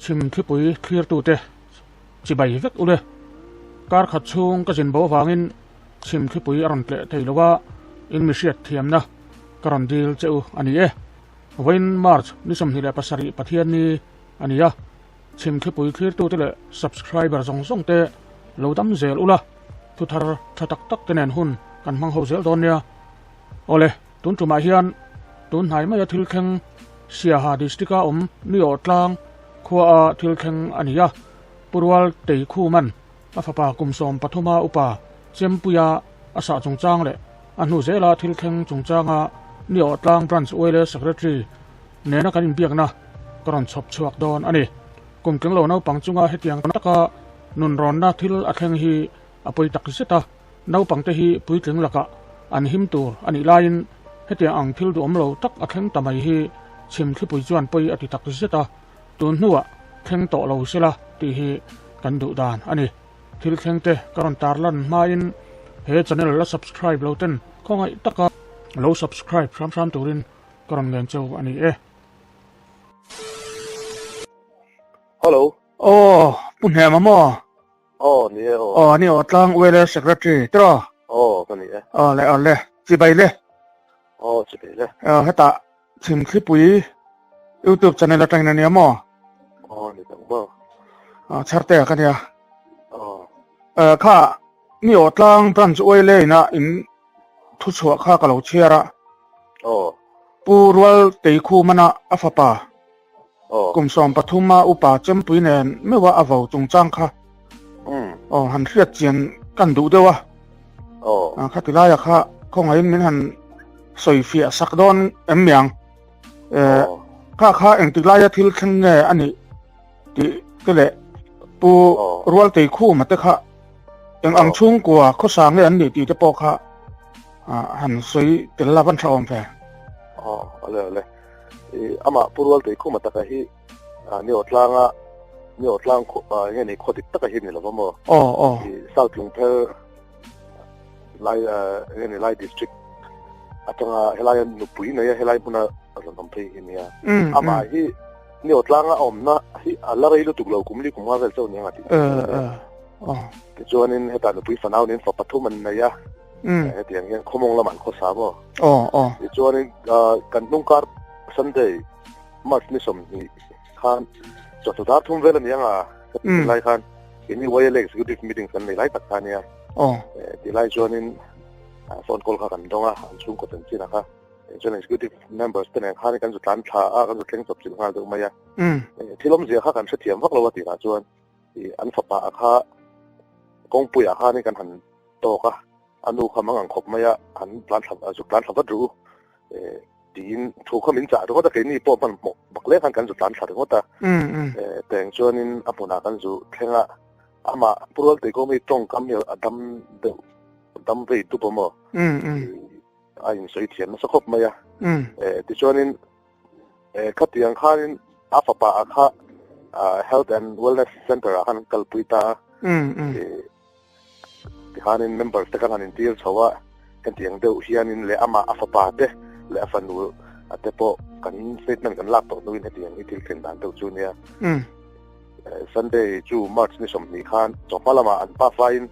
Chhim thlipui thlirtute chibai vek ule. Kar khat chhung ka zin bo vangin chhim thlipui a rawn tleh thei lo a, in mi hriat thiamna ka rawn dil che u a ni e. Vawiin March ni 27 Pathianni a ni a, chhim thlipui thlirtute leh subscriber zawng zawng te lo dam zel ula, thu thar tha tak tak te nen hun kan hmang ho zel dawn nia. Awle, tun tumah hian tun hnai maia thil thleng Siaha District-a awm Niawh tlang khuaa thil thleng a ni a, Pu Rual Teikhuman a fapa kum 13-a upa Chempuia a sah chungchang leh a hnu zela thil thleng chungchanga Niawh tlang Branch YLA Secretary nena kan inbiakna ka rawn chhawp chhuak dawn a ni. Kum tling lo naupang chunga hetiang taka nunrawnna thil a thleng hi a pawi tak zet a. Naupangte hi puitling lakah an him tur a nih laiin hetiang ang thil duhawm lo tak a thleng ta mai hi chhim thlipui chuan pawi a ti tak zet a, tun hnuah thleng tawh lo sela tih hi kan duh dan a ni. Thil thlengte ka rawn tarlan hmain he channel la subscribe lo ten khawngaih taka lo subscribe hram hram turin ka rawn ngen cheu a ni e. Hello. Aw, Pu Hnema maw? Aw, ni e aw. Aw, ni aw, tlang ULA Secretary, tiraw? Aw, ka ni e. Aw le, aw le, chibai le. Aw, chibai le. Aw, hetah Chhimthlipui YouTube channel atangin a nia maw? Aw, ni tak maw. Aw, Chhartea ka nia. Aw. Eh, kha, ni aw tlang branch ULA ina in thuchhuah kha ka lo chhiar a. Aw. Pu Rual Teikhumana a fapa. Aw. Kum 13 a upa Chempui nen meuha a vo chungchang kha. Aw, han hriat chian kan duh deuh a. Aw. Kha tilaia kha khawngaihin min han sawi fiah sak dawn em miang. Kha kha engtik laia thil thleng nge a nih tih te leh Pu Rualtei Khuma te kha eng ang chhungkua khawsa nge an nih tih te pawh kha han sawi tel la van tha awm ve. Aw, ale ale. Amah Pu Rualtei Khuma taka hi ni aw tlanga ni aw tlang nge ni khaw dik taka hi ni lo maw? Aw aw. South Lungpher lai nge ni lai district atanga helai nupui nei a helai hmuna rawn awm phei hi nia. Amah hi ni aw tlanga awmna hi a la rei lutuk lo kum li kum nga vel chauh ni anga tih. Tichuanin heta nupui fanau nen fa pathum an nei a. Hetiang hian khawmawng lamah an khawsa maw? Aw aw. Tichuanin kan hnungkar Sunday March ni 20 khan chawhnu dar thum vel a ni anga lai khan ini YLA executive meeting kan nei lai tak kha nia. Aw. Ti lai chuanin phone call kha kan dawng a, an chhungkaw chanchin a kha. Chuan executive members te nen khan kan zu tlan thla a, kan zu thleng chawp chilh nghal deuh mai a. Thil awmzia kha kan hrethiam vak lo a tihah chuan an fapa a kha kawngpuiah khanin kan han tawk a, a nu kha mang ang khawp mai a, an tlan thla zuk tlan thla vat ru tiin thu kha min chah ringawt a, keini pawh hmanhmawh bak leh khan kan zu tlan thla ringawt a. Teng chuanin a hmunah kan zu thleng a, amah Pu Rualteikawm hi tawngkam hi a dam deuh dam vei dup a maw? A insawi thiam nasa khawp mai a. Tichuanin khatiang khanin a fapa a kha Health and Wellness Center ah khan an kalpui ta a. Tikhanin members te khan han intir chho a, hetiang deuh hianin leh amah a fapa te leh a fanu te pawh kan statement kan lak tawh hnuin hetiang hi thil thlen dan deuh chu nia. Sunday chu March ni 20 khan chawhma lamah an pa faiin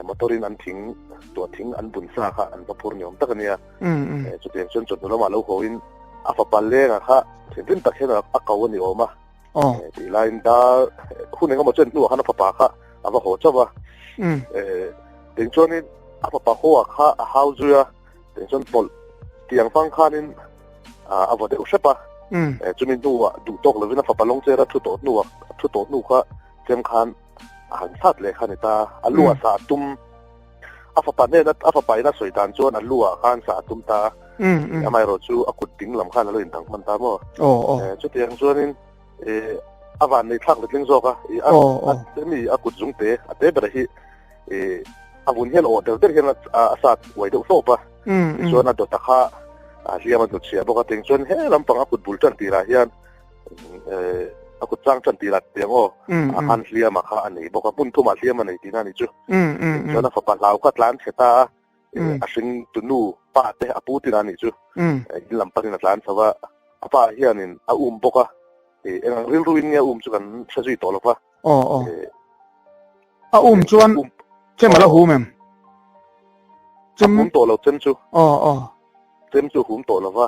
motor in an thing tuah thing an bun sa kha an va phur ni awm tak a nia. Chutiang chuan chawhnu lamah lo haw in a fapa lenga kha thinrim tak hian a ko a ni awm a. Tih laiin dar hun engemaw chen hnuah khan a fapa kha a va haw chauh a. Teng chuanin a fapa haw ah kha a hau zui a, teng chuan pawlh tiang fang khanin a vaw deuh hrep a. Chumi hnuah duh tawk lovin a fapa lawng chera thu tawh hnuah thu tawh hnu kha chem khan a han sat leh kha ni ta. A lu ah sa a tum. A fapa hnena a fapa in a sawi dan chuan a lu ah khan sa a tum ta a. Amaherawh chu a kut ding lam khan a lo indang hman ta maw? Chutiang chuanin a van nei thlak letling zawk a. Mi a kut zung te a te ber hi a vun hian aw der der hian a sat uai deuh hlawp a. Tichuan a dawt a kha a hliam a hnutchhiah bawk a. Teng chuan he lampang a kut bul tan tirah hian a kut chang tan tirah tiang aw a khan hliam a kha a nei bawk a. Hmun thumah hliam a nei tihna a ni chu. Chuan a fapa hlau kha tlan chhe ta a. A hring tunu pa te a pu tina a nih chu. In lam panin a tlan chho a. A pa hianin a um bawk a. Eng ang rilru in nge a um chu kan hre zui tawh lo va. Aw aw. A um chuan chem a la hum em? Chem hum tawh lo chem chu. Aw aw. Chem chu hum tawh lo va.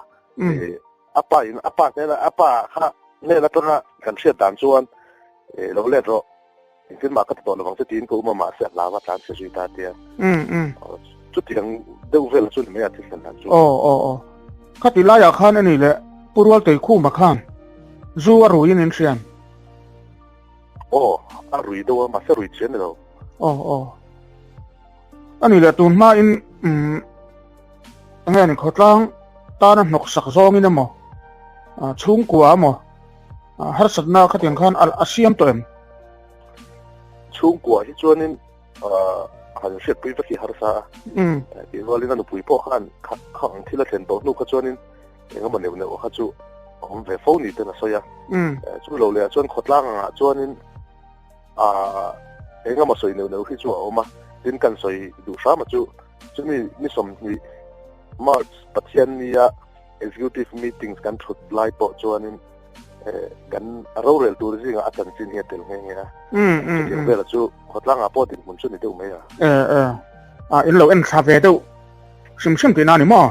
A pa in a pa hnena a pa kha hnen atanga kan hriat dan chuan lo let rawh. Engtin mah ka ti tawh lovang che tiin ka um a mahse a hlau a tlan chhe zui ta tia. Chutiang deuh vel chu ni mai a thil thlen dan chu. Aw aw aw. Khati laiah khan a ni leh Pu Rualtei Khuma khan zu a ruiin in hriam. Aw a rui deuh a mahse rui chian ni lo. Aw aw. A ni leh tun hmain umm enge ni khawtlang tana hnawk sak zawngin emaw chhungkua emaw harsatna khatiang khan a siam tawh em? Chhungkua hi chuanin han hriatpui vek hi harsa a. Tih rualin a nupui pawh khan kha ang thil a thlen tawh hnu kha chuanin engemaw neuh neuh kha chu a awm ve fo ni ten a sawi a. Chu lo lehah chuan khawtlang angah chuanin engemaw sawi neuh neuh hi chu a awm a. Tin kan sawi duh hram a chu chumi ni 20 March Pathiannia Executive meetings kan thut lai pawh chuanin kan rorel tur zingah a chanchin hi a tel nghe nghe a. Chutiang vela chu khawtlangah pawh dinhmun chu ni deuh mai a. A in lo en thla ve deuh hrim hrim tihna a ni maw?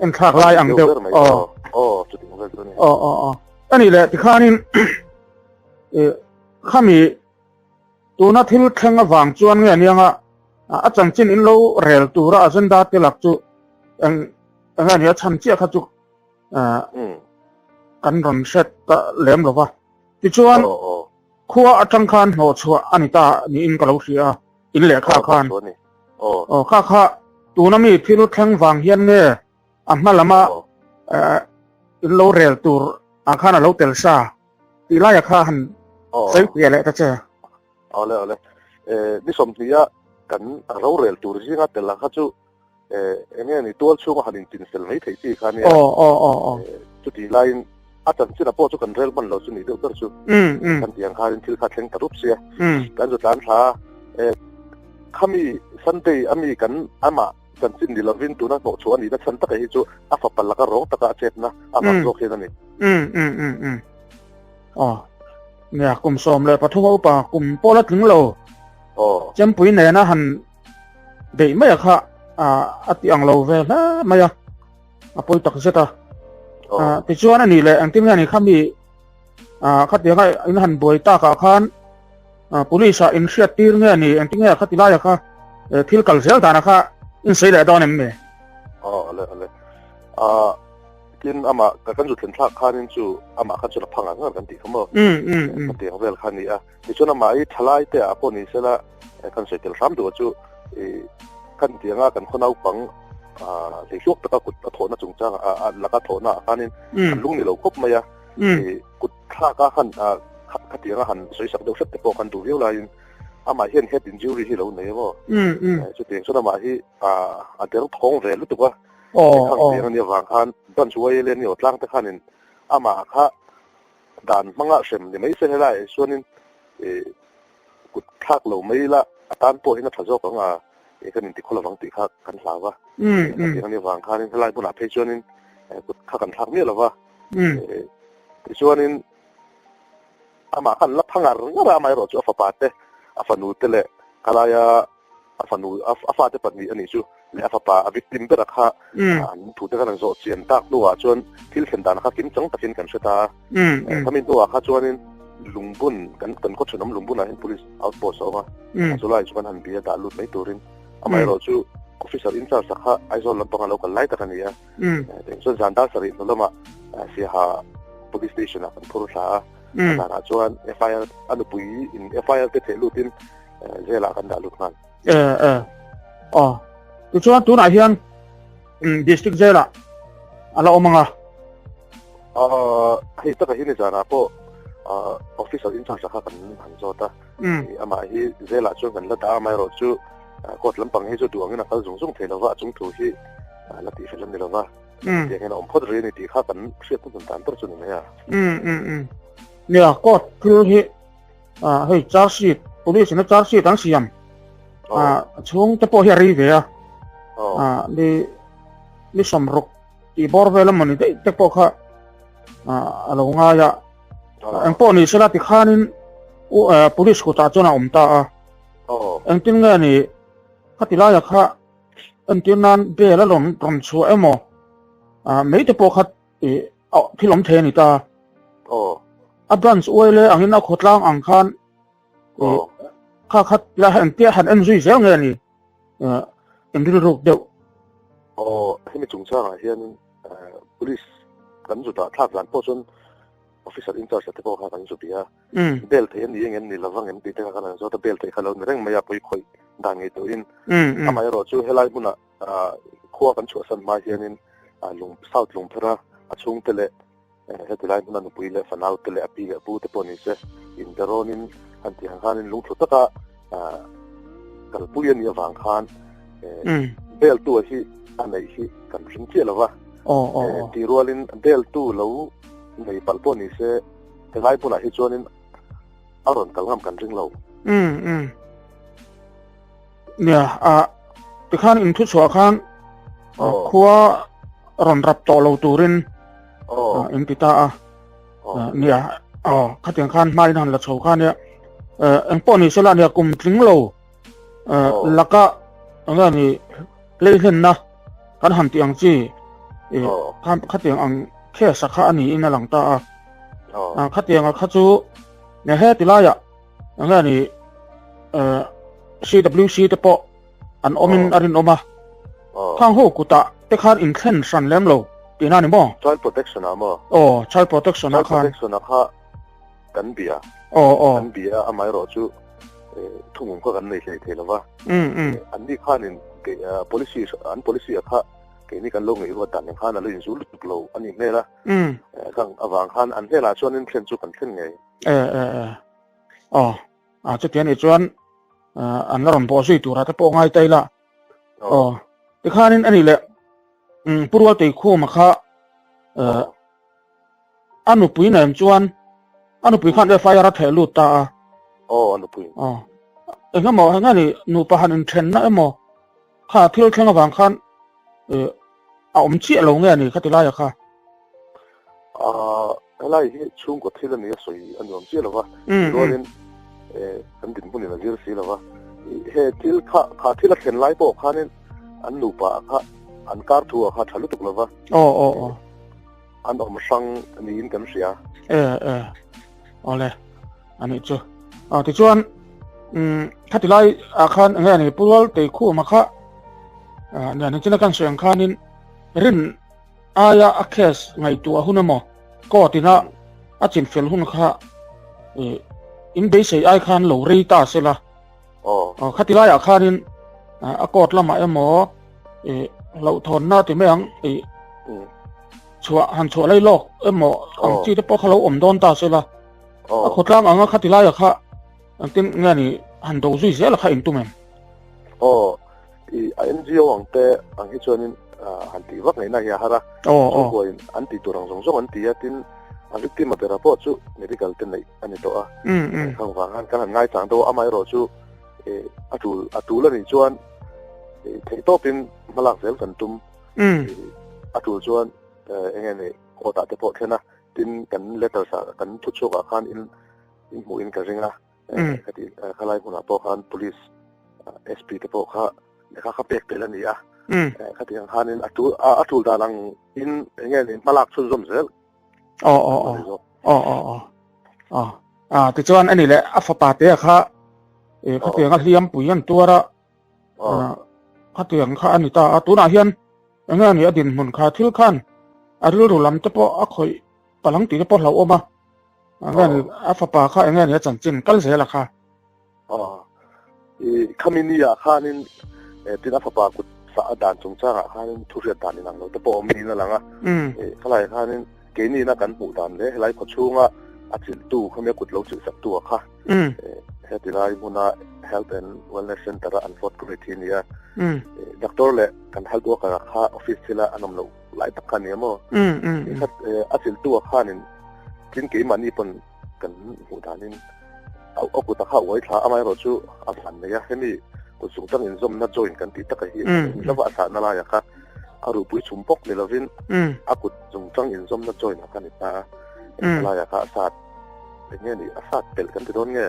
En thlak lai ang deuh. Aw, aw, chutiang vel chu a ni. Aw, aw, aw. A nih leh tikhanin khami Tuna thil thleng avang chuan nge anianga a chanchin in lo rel tura agenda te lak chu eng enge nia chhan chiah kha chu kan rawn hre ta lem lo va. Tichuan khua atang khan hnawh chhuah a ni ta niin ka lo hria a, in lehkha khan. Aw kha kha tuna mi thil thleng vang hian nge a hma lama in lo rel tur ah khan a lo tel sa. Tih laia kha han sawi piah leh ta che. Awle awle. Ni 20 a kan rorel tur zinga tel ang kha chu enge ni tual chhunga han intinsel mai theih chi kha nia. Aw aw aw aw. Chutih laiin a chanchin a pawh chu kan rel hman lo chu ni deuh ber chu. Kan tih ang khanin thil kha thleng ta rup sia. Kan zu tlan thla khami Sunday ami kan amah Chanchin ni lovin tuna hnawh chhuah a nihna chhan taka hi chu a fapa laka rawng taka a chetna a vang zawk hian a ni. Um um um um. Aw. Nia kum 13 a upa kum pawh la tling lo. Aw. Chempui nena han beih mai a kha a ti ang lo ve hle mai a. A pawi tak zet a. Aw. Tichuan a nih leh engtin nge ni kha mi khatianga in han buai takah khan Police ah in hriat tir nge ni engtin nge khati laia kha thil kal zel dana kha in sawi leh dawn em ni? Aw ale ale. Tin ama ka kan zu thlen thlak khanin chu amah kha chuan a phang ang ngar kan tih kha maw? Khatiang vel kha ni a. Tichuan amah hi thalai te ah pawh ni sela kan sawi tel hram duh a chu kan tianga kan khaw naupang hleihluak taka kut a thawhna chungchang laka thawhna ah khanin an lung ni lo khawp mai a. Kut Thlak a han khatiang a han sawi sak deuh hrep te pawh kan duh viau laiin amah hian head injury hi lo nei a maw? Chutiang chuan amah hi a der thawng ve lutuk a. Khang tiang a nih avang khan branch YLA ni aw tlang te khanin amah kha dan hmanga hrem ni mai se helaiah chuanin kut thlak lo mai ila a tan pawh hian a tha zawk ang a kan inti khaw lovang tih kha kan hlau a. Khatiang a nih avang khanin helai hmunah phei chuanin kut kha kan thlak miah lova. Tichuanin amah khan la pha ngar ngar a, amaherawh chu a fapa te, a fanu te leh ka laia a fanu, a fate pahnih a nih chu leh a fapa a victim bera kha an thute khan an zawh chian tak hnuah chuan thil thlen dan kha kim chang takin kan hre ta a. Khami hnuah kha chuanin Lungbun, kan kan khaw thenawm Lungbunah hian police outpost a awm a, a chulaiah chu kan han bia dah lut mai turin amaherawh chu officer in charge kha Aizawl lampanga lo kal lai tak a ni a. Chuan zan dar sarih hnu lamah Siaha Police Station ah kan phur thla a. A zanah chuan FIR a nupui in FIR te theh lutin jail ah kan dah lut nghal. Aw. Tichuan tunah hian district jail ah a la awm ang a. Hei takah hi ni zanah pawh officer in charge kha kan han zawt a. Amah hi jail ah chuan kan la dah a, amaherawh chu court lampang hi chu duh angin a kal zung zung thei lova, a chung thu hi la tih fel a ni lova. Tiang hian a awm phawt rih a ni tih kha kan hriat hmun dan ber chu ni mai a. Nia, court thil hi hei charge sheet, police ina charge sheet an siam. Chhung te pawh hi a rei ve a. Ni ni 60 tih bawr vel a mawni daih te pawh kha a lo ngai a. Eng pawh ni sela tikhanin police kutah chuan a awm ta a. Engtin nge ni khati laia kha entir nan bel a rawn rawn chhuah emaw mai te pawh kha thil awm thei a ni ta. A branch uai le angin a khawtlang ang khan kha khat la engtia han en zui zel nge ni in rilruk deuh. Aw, hemi chungchangah hianin police kan zutah thlak dan pawh chuan officer in charge te pawh kha kan zu bia bel thei ani engem ni lovang em tih te kha kan han zawt a bel thei kha lo ni reng mai a pawi khawih dan ngei turin amaherawh chu helai hmunah khua kan chhuahsan hma hianin lung south lungphera a chhungte leh heti lai hmuna nupui leh fanau te leh a pi leh pu te pawh ni se inberawnin han tih ang khanin lungthlu taka kalpui a nih avang khan bel tu hi a neih hi kan ring chiah lova tih rualin bel tu lo nei palh pawh ni se helai hmunah hi chuanin a rawn kal ngam kan ring lo. Nia a tikhan in thu chhuah khan khua rawn rap tawh lo turin in ti ta a nia khatiang khan hma in han la chho kha nia eng pawh ni sela nia kum tling lo laka enge ni leihlenna kan han tih ang chi khatiang ang case a kha a niin a lang ta a khatiang a kha chu nia he tilaiah enge ni CWC te pawh an awmin a rinawm a khang ho kutah te khan inthlen hran lem lo tihna a ni maw? Child protection ah maw? Aw, child protection ah khan. Child protection ah kha kan bia. Aw, aw. Kan bia amaherawh chu thumum kha kan nei hlei thei lova. An ni khanin policy an policy ah kha keini kan lo ngaihruat dan nen khan a lo inzul lutuk lo a nih hmel a. Khang avang khan an hnenah chuanin thlen chu kan thlen ngei. E e e. Aw, a chutiang nih chuan an la rawn bawh zui turah te pawh ngai ta ila. Aw, tikhanin a nih leh Pu Rualteikhuma kha a nupui nen chuan a nupui khan FIR a theh lut ta a. Aw, a nupui. Aw, engemaw eng nge nupa han inthenna emaw kha thil thleng avang khan a awm chiah lo nge ni khati laia kha? Helai hi chhungkaw thil a ni a sawi a nuam chiah lo va, tirualin kan dinhmunin a zir si lo va. He thil kha kha thil a thlen lai pawh khanin an nupa kha an kar thu a kha tha lutuk lo va. Aw aw aw. An awm hrang niin kan hria. E e. Awle. Ani chu. A tichuan khati lai ah khan enge ni Purual Teikhuma kha nia ni china kan sawi ang khanin rin aia a case ngaihtuah hun emaw court ina a chinfel hun kha in beisei ai khan lo rei ta sela khati laiah khanin a court lamah emaw hlauhthawnna ti mai ang chhuah han chhuah lai lawk emaw ang chi te pawh kha lo awm dawn ta sela a khawtlang anga khati laia kha engtin nge ni han do zui zel kha in tum em? Aw, i a NGO ang te ang hi chuanin han tih vak ngaihna hi a har a. Aw, aw. Chhungkuain an tih tur ang zawng zawng an ti a, tin a victim a bera pawh chu medical te neih a ni tawh a. Khang vang khan kan han ngaichang deuh a, amaherawh chu a tul a tul a nih chuan theihtawpin hmalak zel kan tum. A tul chuan enge ni court ah te pawh thlen a, tin kan letters ah kan thu chhuak ah khan in in hmuh in ka ring a khati khalai hmunah pawh khan police SP te pawh kha lehkha kha pek tel a ni a khati ang khanin a tul a tul dan ang in enge ni hmalak chhunzawm zel aw aw aw aw aw aw aw a tichuan ani leh a fapa te kha e khatiang a hliam pui an tuar a khatiang kha ani ta a tunah hian Enge a nih a dinhmun kha thil khan a rilru lam te pawh a khawih palang tih te pawh hlauhawm a. Enge a nih a fapa kha enge a nih a chanchin kal zel a kha. Aw i khami ni ah khanin tin a fapa kut sah a dan chungchangah khanin thu hriat dan inang lo te pawh awm niin a lang a. Khalai khanin keini ina kan hmuh dan leh helai khawchhunga a chilhtu khami a kut lo chilh sak tu a kha. Heti lai hmuna Health and Wellness Center a an vote grade hi a ni a. Doctor leh kan health worker a kha office thila an awm loh lai tak kha a ni a maw? A chilhtu a khanin tin keimahni pawn kan hmuh danin a kut a kha uai thla amaherawh chu a van nei a. Hemi kut zungtang inzawmna joint kan tih taka hi hlauh a sahna laia kha a ruhpui chhum bawk ni lovin a kut zungtang inzawmna joint a kha ni ta a. Helaia kha a sat. Eng nge ni a sat pelh kan ti dawn nge?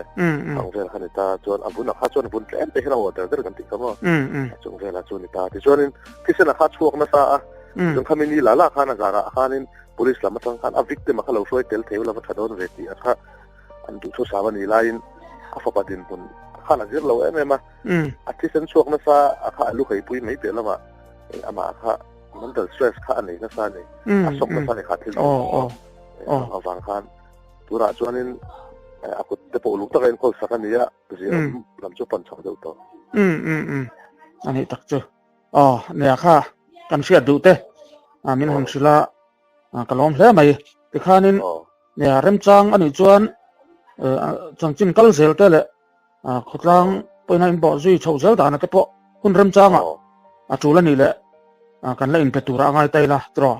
Ang vel kha ni ta chuan a vun a kha chuan vun tlem te hian a awh der der kan tih kha maw? A chung velah chu ni ta. Tichuanin thisen a kha chhuak nasa a, chuan khami ni la la khan a zarah khanin police lam atang khan a victim a kha lo hruai tel thei ula va tha dawn ve tih a kha an duhthusam a nih laiin a fapa dinhmun khan a zir lo em em a. A thisen chhuak nasa a kha a lu heipui mai piah lamah amah kha mental stress kha a nei nasa a ni. A sawk nasa a ni kha thil avang khan. Tunah chuanin a kut te pawh uluk taka enkawl sak a ni a, zir lam chu pan chho deuh tawh. Um um um a nih tak chu. Aw nia kha kan hriat duh te min han hrilh a, ka lawm hle mai. Tikhanin nia remchang a nih chuan chanchin kal zel te leh khawtlang pawhin a inbawh zui chhoh zel dana te pawh hun remchangah a tul a nih leh kan la inpe tura a ngai ta ila tiraw.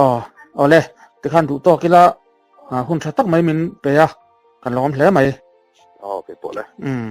Aw awle tikhan duh tawk ila hun tha tak mai min pe a kan lawm hle mai. Aw kei pawh le. Um.